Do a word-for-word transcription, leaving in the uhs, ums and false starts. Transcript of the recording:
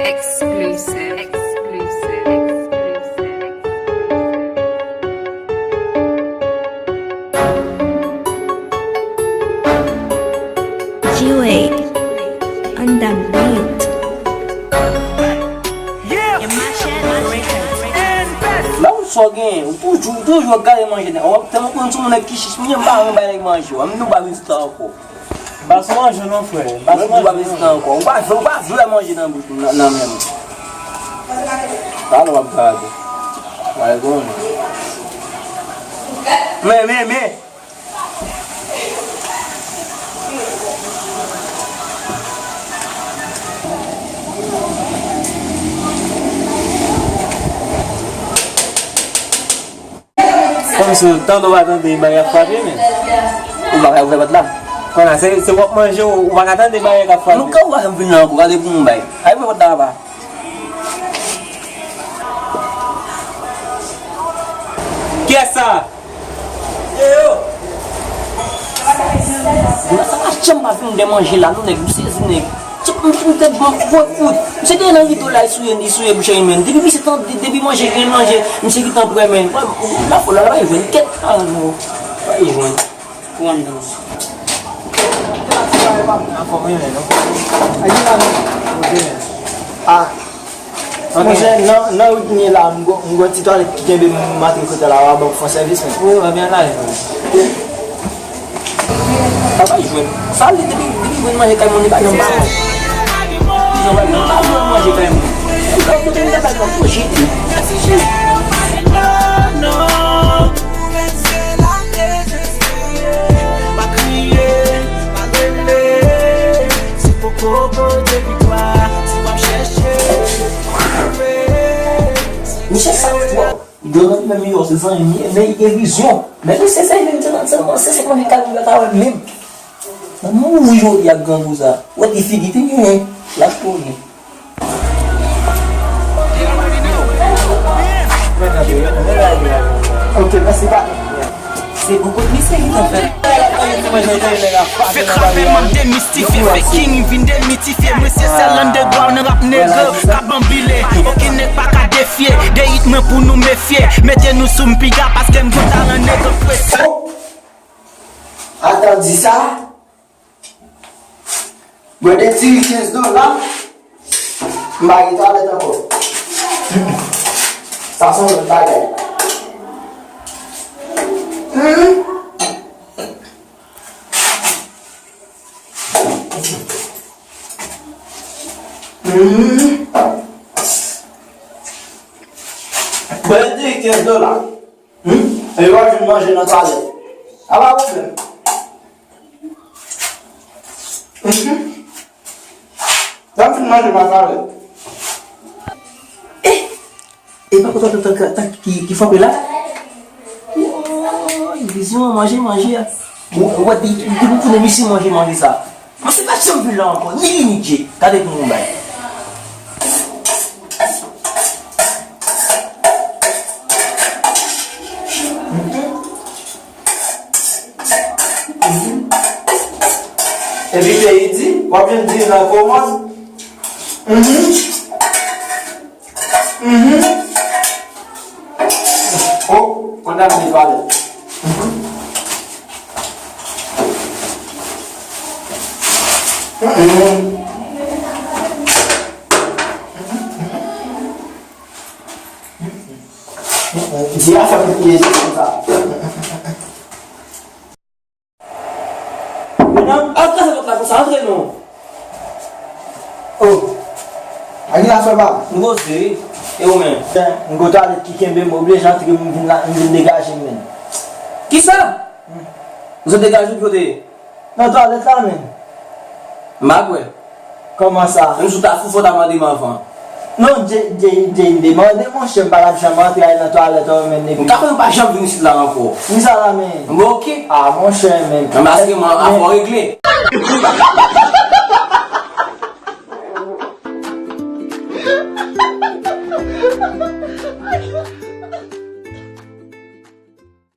Exclusive. Exclusive. Exclusive. G-Wade on the beat. Lè w sò gen, ou toujou, ou toujou ap gade manje nèg. Ou ap tèlman konn sou moun nèg ki chich, mwen m pa renmen bay nèg manje, w ap nou ba rezilta ankò. Bas manje non, frè. Bas manje non. Ou pa vle, ou pa vle manje nan bouch, nan, nan men m. Sa nou ap gade. Wale bon. Men, men, men. Kòmsi w tande w pa tande bagay ap frape, men. Ou pa ka ouvè pòt la. Kòman se, se w ap manje, ou, ou pa ka tande bagay k ap frape. Nou ka ouvè m vin la ankò, gade pou m bay. Ay, ouvè pòt la, papa. Kiyès sa? Eyo! Sa pa janm pa fin de manje la, non, nèg, m sezi, nèg. Tip, m, m te bon, bon, fout. Misye te nan rido la, li souye, li souye bouch li, men. Depi misye tan, de-, depi manje, gen manje, misye gentan prè, men. Mwen, la fò la, la pa jwenn kèt. Ah, non. Pa jwenn. Pou anndan. Anfòm, wi, men, non. Ah. Ok. Monchè, nan, nan wout m ye la, m gon, m gon ti twalèt ki kenbe m antre kote la, w a ban m fè yon sèvis, men. Wi, w a byen la, wi. Papa jwenn. Sa li depi, depi jwenn manje kay moun, li pa janm pa manje. Li janm pa, li pa jwenn manje kay moun. Li pa jwenn manje kay moun, fò jete. Pa kriye, pa rele, si poko pote viktwa, si w ap chèche. Misye sa twòp. Donald menm yo se zanmi, men li gen vizyon. Men li se zanmi m, se nan sèlman se se manje kay m yo ta wè menm. Nan mouri jodi ak grangou sa. Wè ti figi, ti genyen. L ap tounen. Ok, mèsi, pa. Se pou kout misye ki t ap fè. Fake rapè, m ap demistifye. Fake king vin demitifye. Mwen se sèl underground nan rap nègre k ap banbile. Okenn nèg pa ka defye. De hit mwen pou nou mefye. Mete nou sou m piga paske m gon talan nèg presye. Ata di sa. Mwen te tire kenz dola, m pa gen twalèt ankò. Sa se yon lòt bagay. Hmm. Hmm. Mwen te tire kenz dola. Hmm? E yo pa vin manje nan twalèt. A pa pwoblèm. Mhm. Dam fin manje nan twalèt. Eh! E pa kontan tank, tank ki, ki frape la? Woy, vizyon, manje, manje a. Ou, ou wè, depi, depi m konnen misye manje, manje sa. Mwen se pa janm vin la ankò, ni li ni Dje. Gade pou nou bay. Epi peyi di, w ap jwenn di nan komòd. Mhm. Mhm. Oh, konn ap di pale. Mhm. Mhm. Mhm. Di a fè pou piye konsa. Medam, al kase pòt la konsa, antre non. Oh. A ki sa fè pa? M poze, wi. E ou menm? Ben, m gon twalèt ki kenbe m, oblije antre, m vin la, m vin degaje m menm. Kisa? Hmm. Ou sot degaje w ki kote? Nan twalèt la menm. M pa kwè. Kòman sa? Menm si w ta fou, fò w ta mande m anvan. Non, Dje, Dje, Dje, m demande, monchè, m pa t ap janm antre al nan twalèt ou menm depi. M ka fè nou pa janm vin isit la ankò. Kisa la, men? Bon, ok. Ah, monchè, men. Nan maske, man, afè w regle.